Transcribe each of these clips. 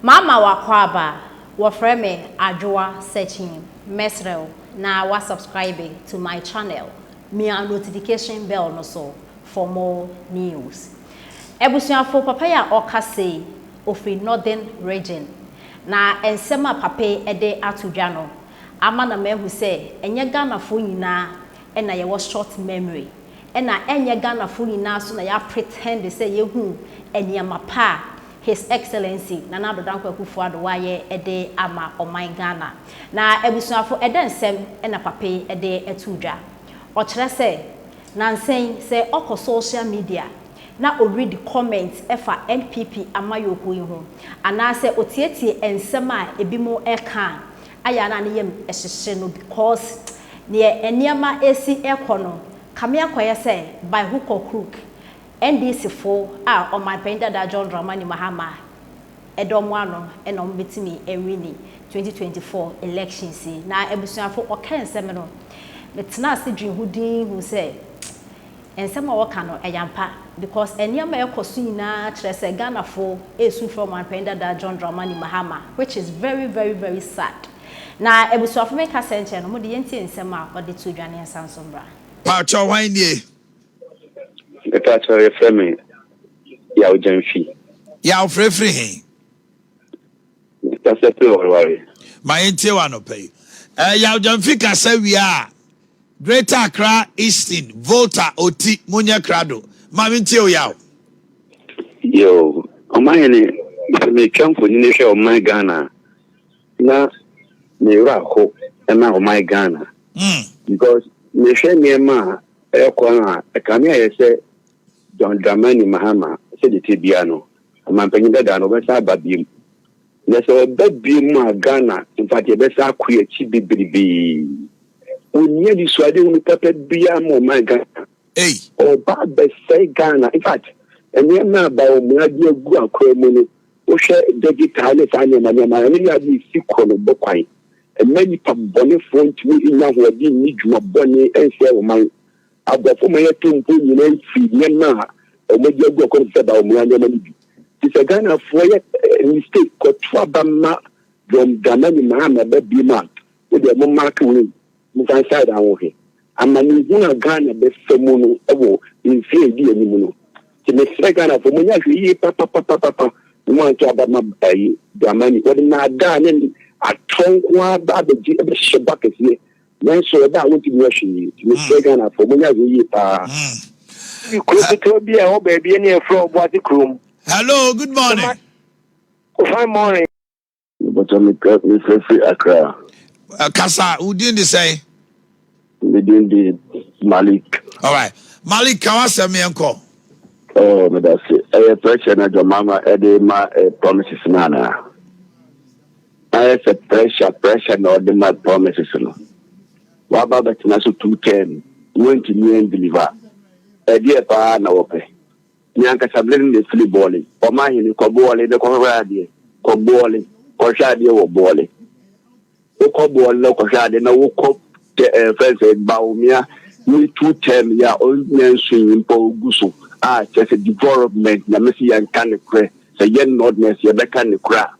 Mama w'akwaaba, wɔfrɛ me Adwoa Searching, mɛsrɛ wo na wa subscribe to my channel, mia notification bell no so for more news. Abusuafo, papa yi a ɔkasa yi, ofiri Northern Region, na nsɛm a papa yi de ato dwa no, ama na mahu sɛ ɛnyɛ Ghanafoɔ nyinaa na yɛwɔ short memory, ɛna ɛnyɛ Ghanafoɔ nyinaa nso na yɛ pretend sɛ yɛhu nneɛma pa a His Excellency Nana Addo Dankwa Akufo-Addo wayɛ de ama ɔman Ghana. Na abusuafo, ɛdɛ nsɛm na papa yi de ato dwa? Ɔkyerɛ sɛ, nansa yi sɛ ɔkɔ social media na ɔredi comment fa NPP amayɔkuo yi ho, anaasɛ ɔtietie nsɛm a ebinom reka a, ayɛ a na ne yam hyehye no because neɛ nneɛma resi rekɔ no, kame akɔyɛ sɛ by hook or crook, NDC fo a Ɔmanpanyin dada John Dramani Mahama da ɔmo ano na ɔmo betumi awini 2024 elections yi. Na abusuafo ɔka nsɛm no, me tena ase dwen ho dinn hu sɛ nsɛm a ɔka no ɛyɛ ampa because nneɛma a ɛkɔ so nyinaa kyerɛ sɛ Ghana fo resu frɛ Ɔmanpanyin dada John Dramani Mahama which is very very very sad. Na abusuafo me kasa nkyɛn no mo de yɛntie nsɛm a ɔde too dwa ne yɛnsan nso mbra. Paatwɔ hwan nie? Mepakyɛw yɛfrɛ me Yaw Gyamfi. Yaw frɛfiri he? Mekasa firi Wareware. Ma yɛntie wo anɔpa yi. Eh, Yaw Gyamfi kasa wie a, Greater Accra Eastern, Volta, Oti, monyɛ krado. Ma mentie wo Yaw. Yoo, ɔmanhene, sɛ metwa mfonini hwɛ ɔman Ghana a, na me werɛ aho ma ɔman Ghana. Because mehwɛ nneɛma a Ɛrekɔ no a, ɛkame ayɛ sɛ John Dramani Mahama, sɛdeɛ ɛteɛ biara no, ɔmanpanyin dada no, ɔbɛsan aba biom. Na sɛ ɔba biom a, Ghana, in fact, yɛbɛsan akɔ yɛn akyi bebrebe. Ɔnni anisoadehunu papa biara ma ɔman Ghana. Ɔreba abɛsɛe Ghana. In fact, nneɛma a Bawumia de agu akwan mu no, wohwɛ digital ne saa nneɛma nneɛma, ɛno ne adeɛ ɛsi korɔ no bɔ kwan. Mma nnipa bɔnefoɔ ntumi nnya ahoɔden nni dwuma bɔne nsɛe ɔman. Aborɔfo ma yɛto mpo nyinaa mfiri nneɛma a wɔadi agu akwan mu te sɛ Bawumia nneɛma no bi. Nti sɛ Ghanafoɔ yɛ mistake kɔto aba ma John Dramani Mahama ba biom a, wo deɛ mo mark wei, momfa nsa da ho hwɛ. Amanehunu a Ghana bɛfa mu no wɔ mfeɛ a ɛdi anim no, Nti mesrɛ Ghanafoɔ monyɛ ahwɛyie papapapapa na moanto aba ma ayi Dramani. Wɔde naadaa ne atorɔ nko ara ba abɛgye bɛhyehyɛ bɔ akɛseɛ nanso ɛba a wɔntumi nyɛ hwee. Nti mesrɛ Ghanafoɔ monyɛ ahwɛyie paa. Bi kuro ketewa bi a ɛwɔ baabi ne yɛfrɛ Ɔboase kurom. Hello, good morning. Fine morning. Mepɔtɔ mefrɛ firi Accra. Kasa, wo din de sɛn? Me din de Malik. Alright. Malik, ka w'asɛm yɛn kɔ. Oh, meda se. Ɛyɛ pressure na John Mahama ɛde ma eh, promises no anaa? Ayɛ sɛ pressure pressure na ɔde ma promises no. Waba bɛtena so two term, wontumi andeliver. Ɛdeɛ paa na wɔpɛ. Me ankasa bere no na efiri Bɔɔle. Ɔmanhene, kɔ Bɔɔle na kɔhwɛ adeɛ. Kɔ Bɔɔle, kɔhwɛ adeɛ wɔ Bɔɔle. Wokɔ Bɔɔle na kɔhwɛ adeɛ na wokɔ tɛ ɛɛ fɛn sɛ Bawumia ne two term yi a ɔnya nso yi mpo ogu so a kyerɛ sɛ development nyame sɛ yɛnka ne korɛ sɛ yɛ Northerners yɛbɛka ne korɛ a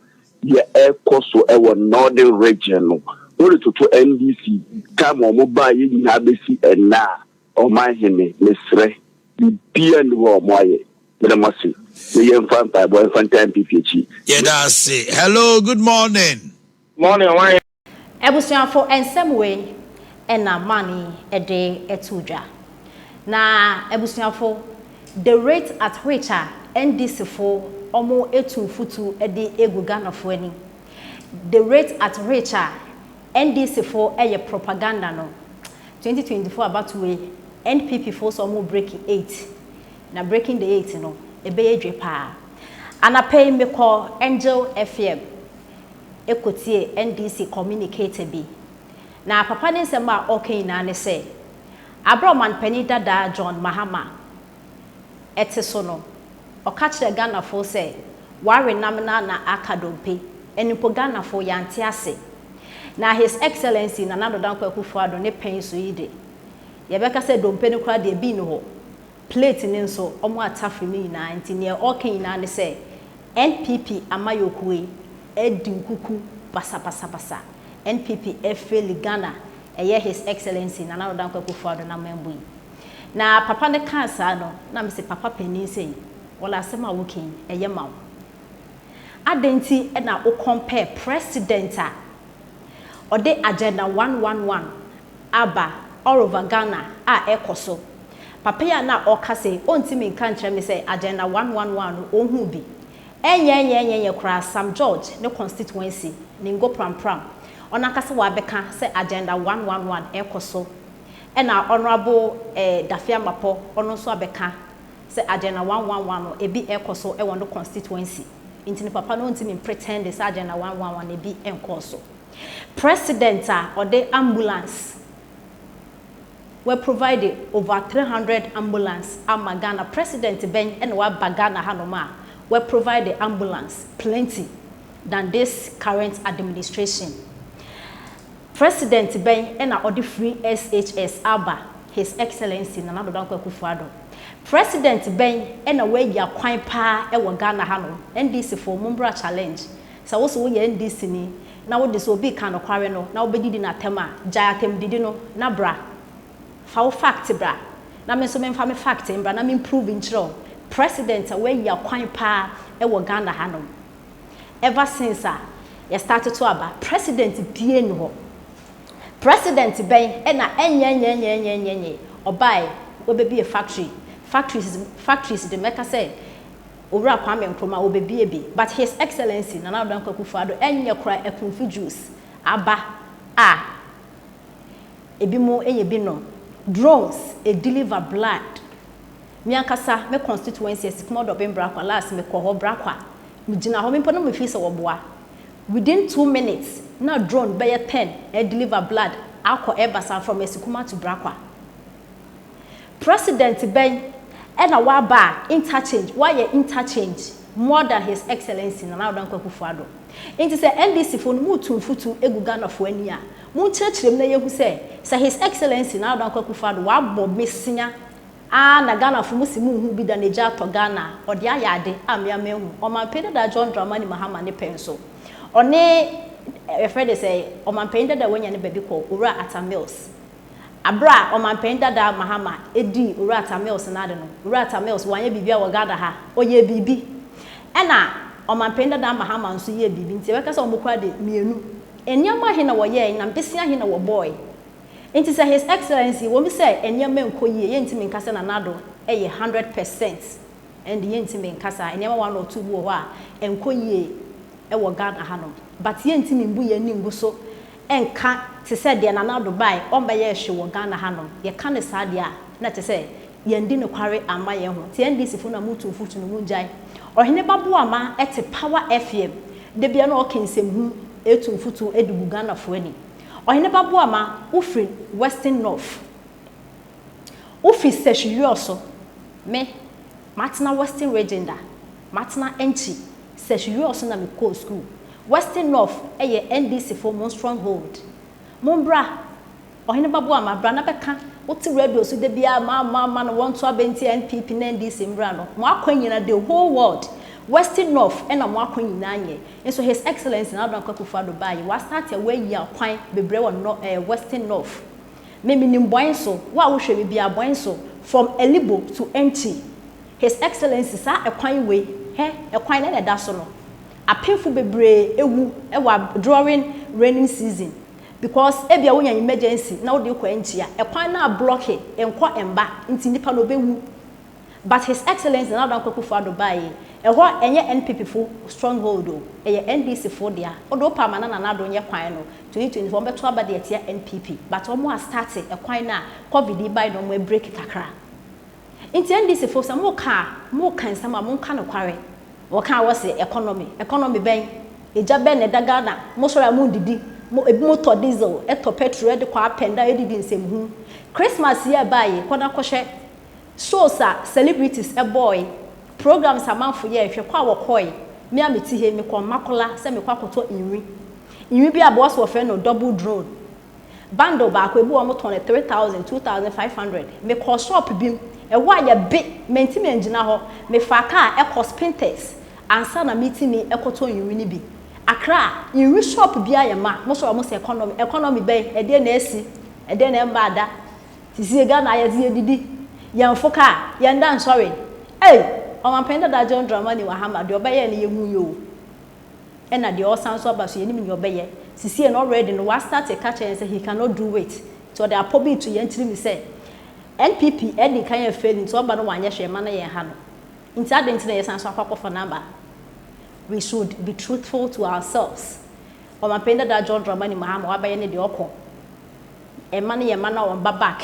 deɛ ɛkɔ so ɛwɔ Northern region no wode toto NDC time wɔn baa yɛ nyinaa bɛsi ɛnnɛ a Ɔmanhene, mesrɛ, biribiara nni hɔ a wɔayɛ. Meda mo ase. Ne yɛmfa mpaebɔ mfa ntaa NPP akyi. Yɛda ase. Hello, good morning. Morning, hwan? Abusuafo nsɛm wei na man yi de too dwa. Na abusuafo, the rate at which a NDC fo wɔn tu mfutu de gu Ghanafo ani, the rate at which a NDC fo yɛ propaganda no, 2024 abatoɔ yi NPP foɔ sɛ ɔmo break eight na breaking the eight no ɛbɛyɛ dwe paa. Anapa yi mekɔ Angel FM kɔtie NDC communicator bi na papa ne nsɛm a ɔreka nyinaa ne sɛ aberɛ a ɔmanpanin dadaa John Mahama te so no, ɔka kyerɛɛ Ghanafoɔ sɛ wawe nam no na aka dompe, ɛno mpo Ghanafoɔ yɛante ase. Na His Excellency Nana Addo Dankwa Akufo-Addo ne pɛn so yi de, yɛbɛka sɛ dompe no koraa deɛ bi nni hɔ, plate no nso wɔatafere ne nyinaa nti neɛ ɔreka nyinaa ne sɛ NPP amayɔkuo yi. adi nkuku basabasabasa. NPP ɛfeli Ghana ɛyɛ His Excellency Nana Addo Dankwa Akufo-Addo n'amambu yi. Na papa no kaa saa no na mese papa panin sei wɔla asɛm a woka yi ɛyɛ ma wo. Adɛn nti na wo compare president a ɔde agenda 111 aba all over Ghana a ɛkɔ so. Papa yi a na ɔka sei ɔntumi nka nkyerɛ me sɛ agenda 111 no ɔnhuu bi. Ɛnyɛɛnyɛɛnyɛnyɛ koraa Sam George ne constituency, Ningo Prampram, ɔno ankasa wabɛka sɛ agenda 111 ɛkɔ so. Ɛna Honourable eh, Dafe Amapɔ ɔno nso abɛka sɛ agenda 111 no ebi ɛkɔ so wɔ no constituency. Nti no papa no ɔntumi mpretend sɛ agenda 111 no ebi nkɔɔ so. President a ɔde ambulance wɔ provide over 300 ambulance ama Ghana. President bɛn na waba Ghana hanom a wɔ provide ambulance plenty than this current administration? President bɛn na ɔde free SHS aba? His Excellency Nana Addo Dankwa Akufo-Addo. President bɛn na wayi akwan paa wɔ Ghana hanom? NDC foɔ mombra challenge. Sɛ wo so woyɛ NDC ni na wode sɛ obi ka nokware no na wobɛdidi no atɛm a, gyae atɛmdidi no na bra. Fa wo fact bra na me nso memfa me fact mbra na me prove nkyerɛ wo president a wayi akwan paa wɔ Ghana hanom. Ever since a yɛ start to aba, president biaa nni hɔ. President bɛn na ɛnyɛnyɛnyɛnyɛnyɛ ɔbae wabɛbie factory, factories, factories de mɛka sɛ Owura Kwame Nkrumah ɔbɛbie bi, but His Excellency Nana Addo Dankwa Akufo-Addo ɛnyɛ koraa Akumfi juice aba a ebinom yɛ bi nom, drones deliver blood. Me ankasa me constituency Asikuma Odobin Brakwa last mekɔ hɔ Brakwa, megyina hɔ me mpo na me feel sɛ wɔboa. Within 2 minutes na drone bɛyɛ 10 deliver blood akɔ ɛba saa from Asikuma to Brakwa. President bɛn ɛna waba a interchange wayɛ interchange more than His Excellency Nana Addo Dankwa Akufo-Addo? Nti sɛ NDC foɔ no mutu mfutu egu Ghanafoɔ ani a, monkyerɛkyerɛ mu na yɛhu sɛ His Excellency Nana Addo Dankwa Akufo-Addo wabɔ mesia a na Ghanafoɔ mu si mu nhu bi da n'agya atɔ Ghana a ɔde ayɛ ade a mmea mehu. Ɔmanpanin dada John Dramani Mahama ne pɛn so ɔne yɛfrɛ de sɛ ɔmanpanin dada wanya ne baabi kɔ, Owura Atta Mills. Abere a ɔmanpanin dada Mahama edi Owura Atta Mills n'ade no, Owura Atta Mills wanyɛ biribi a wɔ Ghana ha, ɔyɛ biribi. Ɛna ɔmanpanin dada Mahama nso yɛ biribi, nti yɛbɛka sɛ wɔn kora de mmienu. Nneɛma ahe na wɔyɛɛ na mbesi ahe na wɔbɔɔe? Nti sɛ His Excellency wɔn sɛ nneɛma nkɔ yie, yɛntumi nka sɛ Nana Addo yɛ 100%, ɛnde yɛntumi nka saa. Nneɛma one or two bi wɔ hɔ a ɛnkɔ yie wɔ Ghana hanom, but yɛntumi mbu yɛn ani ngu so nka te sɛ deɛ Nana Addo bae ɔmbɛyɛ hwee wɔ Ghana hanom. Yɛka ne saa deɛ a, na kyerɛ sɛ yɛndi nokware amma yɛn ho. Nti NDC fo na mutu mfutu no, mungyae. Ɔhene Baboama te Power FM da bia na ɔka nsɛmhu etu mfutu de gu Ghanafoɔ ani. Ɔhene Baboama, wofiri Western North, wofi Sefwi so. Me matena Western Region da, matena Nkyi Sefwi so na mekɔɔ school. Western North yɛ NDC fo mo stronghold. Mombra, Ɔhene Baboama, bra na bɛka. Wote radio so da biara ma ma ma no wɔnto abɛnti NPP na NDC mbra no. Mo akɔ nyina, the whole world, Western North ɛna mo akɔ nyinaa nyɛ. Nso His Excellency Nana Addo Dankwa Akufo-Addo baa yi, wastart a wayi akwan bebree wɔ no, Western North. Me menim bɔn so, wo a wohwɛ me biara bɔn so, from Elibo to Enchi. His Excellency saa ɛkwan wei, hɛ, ɛkwan na ɛda so no. Apemfo bebree ewu ɛwɔ during raining season because ebia wonya emergency na wode kɔ Enchi a, ɛkwan na ablock nkɔ mba nti nipa no obewu. But His Excellency Nana Addo Dankwa Akufo-Addo baa yi, ɛhɔ ɛnyɛ NPP fo stronghold o, ɛyɛ NDC fo dea. Wode wopɛ ama na Nana Addo nyɛ kwan no, 2024 wɔbɛto aba de atia NPP, but wɔn a start ɛkwan no a COVID yi bae no wɔn break kakra. Nti NDC fo sɛ moka a, moka nsɛm a monka nokware. Wɔka a wɔse economy, economy bɛn? Egya bɛn na ɛda Ghana? Mo sɔre a mondidi, mo ebi mo tɔ diesel, ɛtɔ petrol ɛde kɔ apɛnda ɛdidi nsɛmhu. Christmas yi a ɛbaa yi, kɔ na kɔhwɛ shows a celebrities ɛbɔɔe, programs amanfo yɛɛ, hwɛ kɔ a wɔkɔe. Me a mete ha yi, mekɔ Makola sɛ mekɔ akɔtɔ nwi. Nwi bi a bɔɔ so wɔfrɛ no double drone. Bundle baako ebi wɔ wɔn tɔn no 3000, 2500. Mekɔ shop bi mu, ɛhɔ a yɛbe, mɛntimi angyina hɔ. Mefa kaa ɛkɔ Spintex ansa na metumi ɛkɔtɔ nwi no bi. Accra yɛnwi shop biara yɛ ma mo sɔrɔ mo sɛ economy economy bɛn ɛdeɛ na asi ɛdeɛ na ɛmba ada sisie Ghana yɛdze yɛdidi yɛnfo kaa yɛnda nsɔre ei Ɔmanpanyin dada John Dramani Mahama deɛ ɔbɛyɛɛ no yɛhu yɛ o ɛna deɛ ɔsan so aba so yɛnim deɛ ɔbɛyɛ sisie no already no wa start ka kyerɛ yɛn sɛ he cannot do it nti ɔde apɔ bi to yɛn tirim sɛ NPP ɛdi kan yɛ fail nti ɔba no wanyɛ hwee ma no yɛn ha no nti adɛn nti na yɛsan so akɔ akɔfa n'aba. We should be truthful to ourselves. Ɔmanpanyin dada John Dramani Mahama wabɛyɛ ne deɛ ɔkɔ. Ɛma no yɛ ma na ɔmba back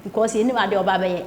because yɛnim adeɛ ɔba bɛyɛ.